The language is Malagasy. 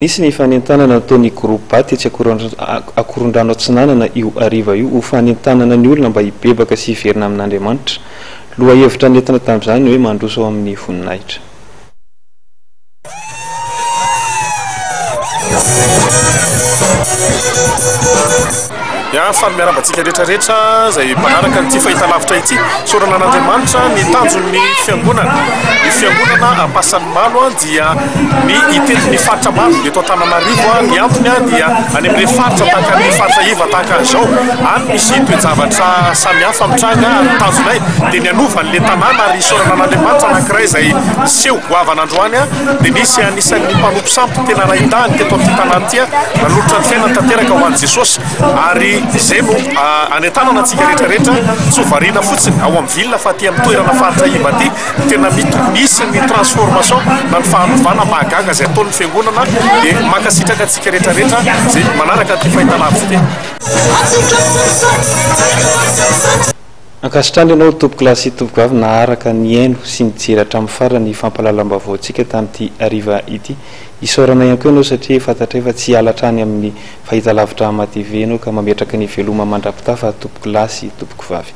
Nisy ny fanentanana nataon'ny Groupe Ba tetsy Ankorondrano Atsinanana io hariva io ho fanentanana ny olona mba hibebaka sy hiverina amin'Andriamanitra. Lohahevitra nentina tamin'izany ny hoe Mandroso ao amin'ny voninahitra. Ya, faly miarahaba antsika rehetra rehetra izay mpanaraka an'ity fahitalavitra ity. Isaorana an'Andriamanitra ny tanjon'ny fiangonana. Ny fiangonana Ampasanimalo dia ny hitety ny faritra maro eto Antananarivo. Ny antony dia any amin'ireny faritra tahaka ny faritra iva tahaka an'izao. Any misy toe-javatra samihafa mitranga ary ny tanjonay dia ny hanova an'ilay tanàna ary isaorana an'Andriamanitra anankiray izay niseho goavana androany dia nisy anisan'ny mpanompo sampy tena raindahiny teto amin'ity tanàna ity nanolotra ny fiainany tanteraka ho an'i Jesosy ary izay no anentanana antsika rehetra rehetra tsy ho variana fotsiny ao amin'ny ville fa aty amin'ny toerana faritra iva aty tena tokony hisy ny transformation na ny fahalovana mahagaga izay ataon'ny fiangonana dia mankasitraka antsika rehetra rehetra izay manaraka ity fahitalavitra ity. Ankasitrahana ianao tompokolahy sy tompokovavy naharaka nihaino sy nijery hatramin'ny farany ny fampahalalam-baovaontsika tamin'ity hariva ity. Isaorana ihany koa ianao satria fantatray fa tsy hiala hatrany amin'ny fahitalavitra Hama TV ianao ka mametraka ny veloma mandra-pitafa tompokolahy sy tompokovavy.